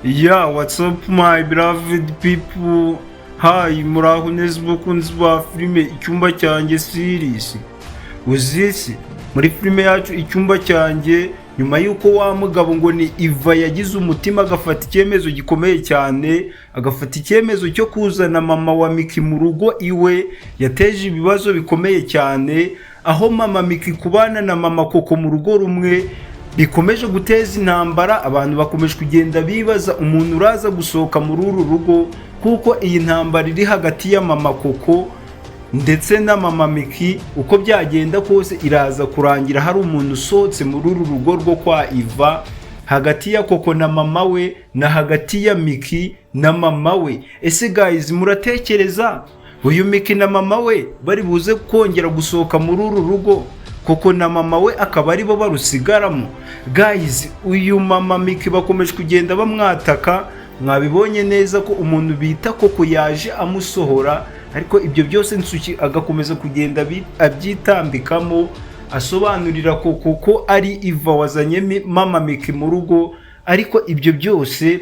Yeah, what's up, my beloved people? Hi, muraho neza bakunzi ba filime Icyumba Cyanjye series. Uzisi muri filime yacu Icyumba Cyanjye, nyuma y'uko wa mugabo ngo ni Iva yagize umutima agafata icyemezo gikomeye cyane, agafata icyemezo cyo kuzana mama wa Miki mu rugo iwe, yateje ibibazo bikomeye cyane, aho mama Miki kubana na mama Koko mu rugo rumwe bikomeje guteza intambara. Abantu bakomeje kugenda bibaza umuntu uraza gusohoka muri uru rugo, kuko iyi ntambara iri hagati ya mama Koko ndetse na mama Miki, uko byagenda kose iraza kurangira hari umuntu usohotse muri uru rugo rwo kwa Iva, hagati ya Koko na mama we na hagati ya Miki na mama we. Ese guys, muratekereza uyu Miki na mama we bari buze kongera gusohoka muri uru rugo, Koko na mama we akaba aribo barusigaramo? Guys, uyu mama Miki bakomeje kugenda bamwataka. Mwabibonye neza ko umuntu bita Koko yaje amusohora, ariko ibyo byose Nsuki agakomeza kugenda abyitambikamo, asobanurira Koko ko ari Iva wazanye mama Miki mu rugo. Ariko ibyo byose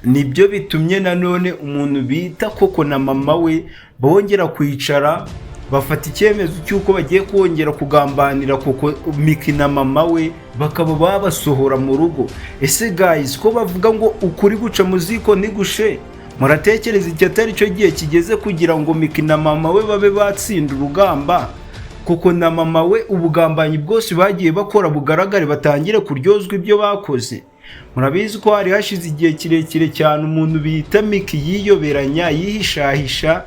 nibyo bitumye nanone umuntu bita Koko na mama we bongera kwicara, bafata icyemezo cy'uko bagiye kongera kugambanira Koko, Miki na mama we bakaba babasohora mu rugo. Ese guys, ko bavuga ngo ukuri guca mu ziko ntigushe, muratekereza iki atari cyo gihe kigeze kugira ngo Miki na mama we babe batsinda urugamba, Koko na mama we ubugambanyi bwose bagiye bakora bugaragare, batangire kuryozwa ibyo bakoze? Murabizi ko hari hashize igihe kirekire cyane umuntu bita Miki yiyoberanya, yihishahisha,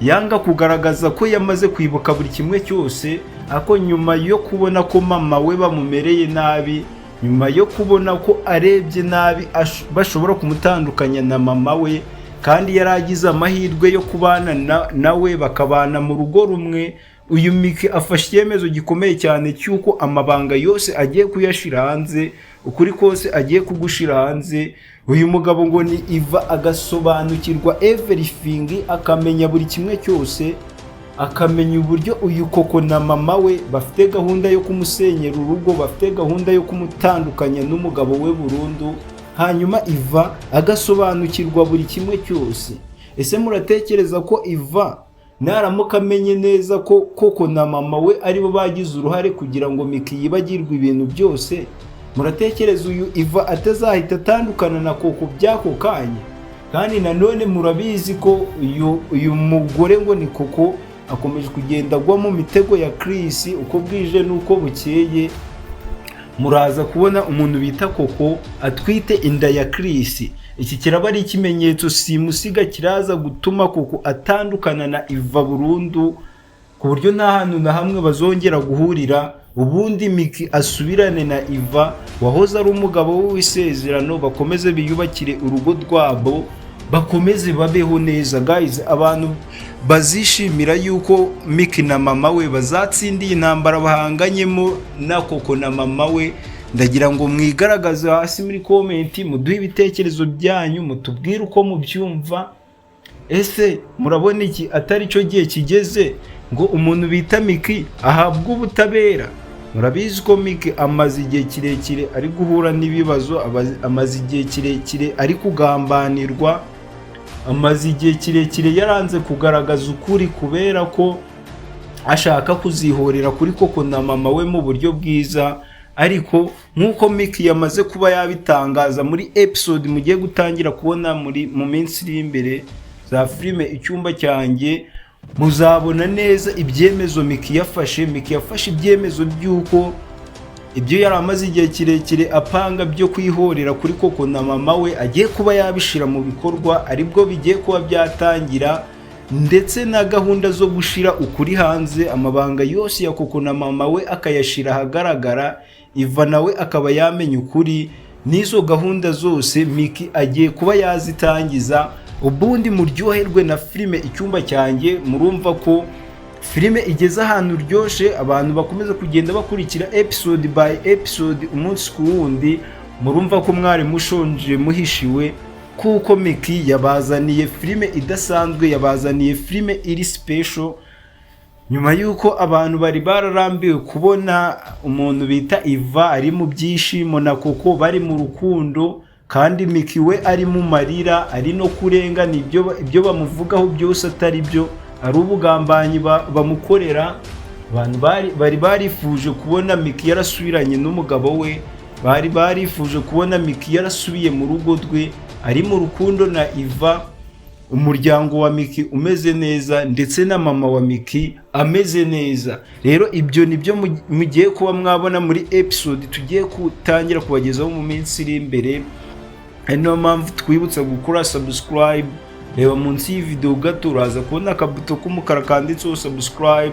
yanga kugaragaza ko yamaze kwibuka buri kimwe cyose. Ariko nyuma yo kubona ko mama we bamumereye nabi, nyuma yo kubona ko arebye nabi bashobora kumutandukanya na mama we, kandi yari agize amahirwe yo kubana nawe bakabana mu rugo rumwe, uyu Miki afashe icyemezo gikomeye cyane cy'uko amabanga yose agiye kuyashyira hanze, ukuri kose agiye kugushira hanze. Uyu mugabo ngo ni Iva agasobanukirwa everything, akamenya buri kimwe cyose, akamenya uburyo uyu Koko na mama we bafite gahunda yo kumusenyera urugo, bafite gahunda yo kumutandukanya n'umugabo we burundu. Hanyuma Iva agasobanukirwa buri kimwe cyose. Ese muratekereza ko Iva naramuka amenye neza ko Koko na mama we aribo bagize uruhare kugira ngo Miki yibagirwe ibintu byose, muratekereza uyu Iva atazahita atandukana na Koko by'ako kanya? Kandi nanone murabizi ko uyu mugore ngo ni Koko akomeje kugenda agwa mu mitego ya Chris uko bwije n'uko bukeye. Muraza kubona umuntu bita Koko atwite inda ya Chris. Iki kiraba ari ikimenyetso simusiga kiraza gutuma Koko atandukana na Iva burundu, ku buryo nta hantu na hamwe bazongera guhurira. Ubundi Miki asubirane na Iva wahoze ari umugabo we w'isezerano, bakomeze biyubakire urugo rwabo, bakomeze babeho neza. Guys, abantu bazishimira yuko Miki na mama we bazatsinda iyi ntambara bahanganyemo na Koko na mama we, ndagira ngo mwigaragaze hasi muri comment, muduhe ibitekerezo byanyu, mutubwire uko mubyumva. Ese murabona iki atari cyo gihe kigeze ngo umuntu bita Miki ahabwe ubutabera? Murabizi ko Miki amaze igihe kirekire ari guhura n'ibibazo, amaze igihe kirekire ari kugambanirwa, amaze igihe kirekire yaranze kugaragaza ukuri kubera ko ashaka kuzihorera kuri Koko na mama we mu buryo bwiza. Ariko nk'uko Miki yamaze kuba yabitangaza muri episode mugiye gutangira kubona muri mu minsi iri imbere za filime Icyumba Cyanjye, muzabona neza ibyemezo Miki yafashe. Miki yafashe ibyemezo by'uko ibyo yari amaze igihe kirekire apanga byo kwihorera kuri Koko na mama we agiye kuba yabishyira mu bikorwa, aribwo bigiye kuba byatangira, ndetse na gahunda zo gushira ukuri hanze, amabanga yose ya Koko na mama we akayashyira ahagaragara, Iva nawe akaba yamenya ukuri. N'izo gahunda zose Miki agiye kuba yazitangiza, ubundi muryoherwe na filime Icyumba Cyanjye. Murumva ko filime igeze ahantu uryoshye, abantu bakomeza kugenda bakurikira episode by episode, umunsi ku wundi. Murumva ko mwari mushonje muhishiwe, kuko Miki yabazaniye filime idasanzwe, yabazaniye filime iri special, nyuma y'uko abantu bari bararambiwe kubona umuntu bita Iva ari mu byishimo na Koko bari mu rukundo, kandi Miki we ari mu marira, ari no kurengana, ibyo bamuvugaho byose atari byo, ari ubugambanyi bamukorera. Abantu bari barifuje kubona Miki yarasubiranye n'umugabo we, bari barifuje kubona Miki yarasubiye mu rugo rwe, ari mu rukundo na Iva, umuryango wa Miki umeze neza, ndetse na mama wa Miki ameze neza. Rero ibyo ni byo mugiye kuba mwabona muri episode tugiye gutangira kubagezaho mu minsi iri imbere. Ari niyo mpamvu twibutsa gukora subscribe. Reba munsi y'iyi video gato, uraza kubona akabuto k'umukara kanditseho subscribe,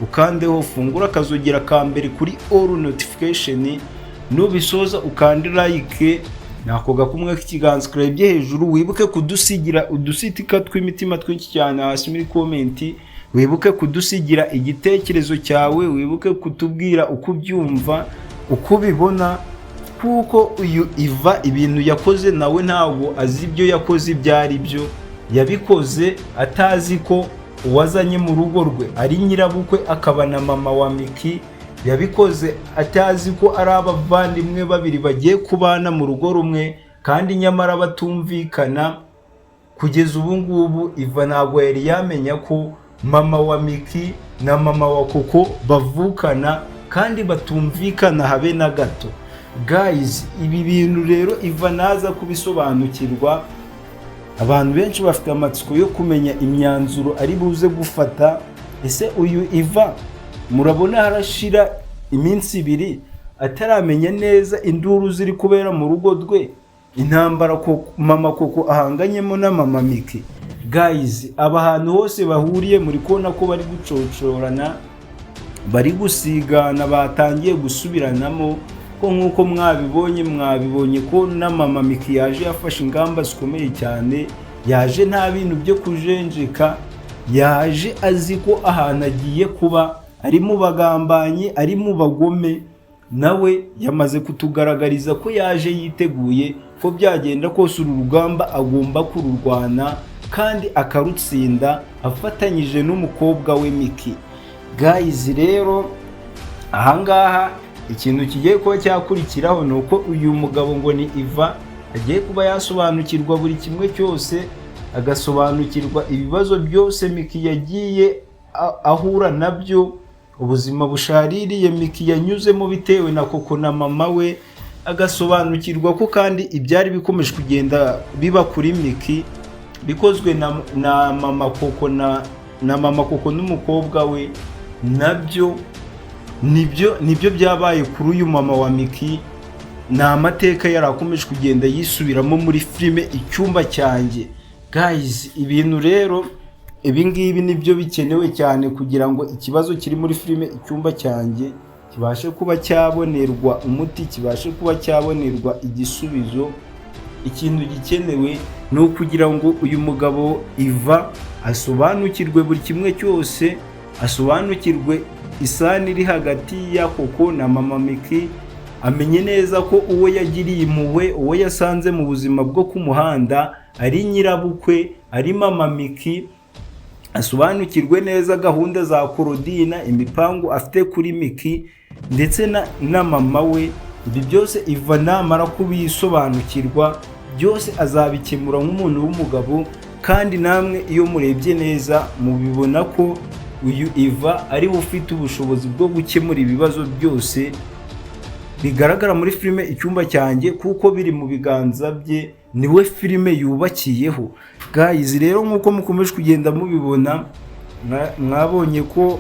ukandeho, fungura akazogera ka mbere kuri all notification. Nubisoza ukande like nako gakumwe k'ikiganza karebye hejuru. Wibuke kudusigira udusitika tw'imitima twinshi cyane hasi muri comment. Wibuke kudusigira igitekerezo cyawe, wibuke kutubwira uko ubyumva, uko ubibona, kuko uyu Iva ibintu yakoze nawe ntabwo azi ibyo yakoze ibyo ari byo. Yabikoze atazi ko uwazanye mu rugo rwe ari nyirabukwe akaba na mama wa Miki. Yabikoze atazi ko ari abavandimwe babiri bagiye kubana mu rugo rumwe kandi nyamara batumvikana. Kugeza ubu ngubu Iva ntabwo yari yamenya ko mama wa Miki na mama wa Koko bavukana kandi batumvikana habe na gato. Guys, ibi bintu rero Iva naza kubisobanukirwa, abantu benshi bafite amatsiko yo kumenya imyanzuro ari buze gufata. Ese uyu Iva murabona harashira iminsi 2 ataramenya neza induru ziri kubera mu rugo rwe, intambara mama Koko ahanganyemo na mama Miki? Guys, aba hantu hose bahuriye muri kubona ko bari gucocorana, bari gusigana, batangiye gusubiranamo, ko nk'uko mwabibonye ko na mama Miki yaje yafashe ingamba zikomeye cyane. Yaje nta bintu byo kujenjeka, yaje azi ko ahantu agiye kuba ari mu bagambanyi, ari mu bagome. Nawe yamaze kutugaragariza ko yaje yiteguye ko byagenda kose uru rugamba agomba kururwana kandi akarutsinda afatanyije n'umukobwa we Miki. Guys, rero ahangaha ikintu kigiye kuba cyakurikiraho ni uko uyu mugabo ngo ni Iva agiye kuba yasobanukirwa buri kimwe cyose, agasobanukirwa ibibazo byose Miki yagiye ahura nabyo, ubuzima bushaririye Miki yanyuzemo bitewe na Koko na mama we, agasobanukirwa ko kandi ibyari bikomeje kugenda biba kuri Miki bikozwe na mama Koko na mama Koko n'umukobwa we, nabyo nibyo byabaye kuri uyu mama wa Miki. Ni amateka yari akomeje kugenda yisubiramo muri filime Icyumba Cyanjye. Guys, ibintu rero ibi ngibi nibyo bikenewe cyane kugira ngo ikibazo kiri muri filime Icyumba Cyanjye kibashe kuba cyabonerwa umuti, kibashe kuba cyabonerwa igisubizo. Ikintu gikenewe ni ukugira ngo uyu mugabo Iva asobanukirwe buri kimwe cyose, asobanukirwe isano iri hagati ya Koko na mama Miki, amenye neza ko uwo yagiriye impuhwe, uwo yasanze mu buzima bwo ku muhanda, ari nyirabukwe, ari mama Miki. Asobanukirwe neza gahunda za Korodina, imipangu afite kuri Miki ndetse na mama we. Ibi byose Iva namara kubisobanukirwa byose azabikemura nk'umuntu w'umugabo. Kandi namwe iyo murebye neza mubibona ko uyu Iva ari we ufite ubushobozi bwo gukemura ibibazo byose bigaragara muri filime Icyumba Cyanjye, kuko biri mu biganza bye, niwe filime yubakiyeho. Guys, rero nk'uko mukomeje kugenda mubibona, mwabonye ko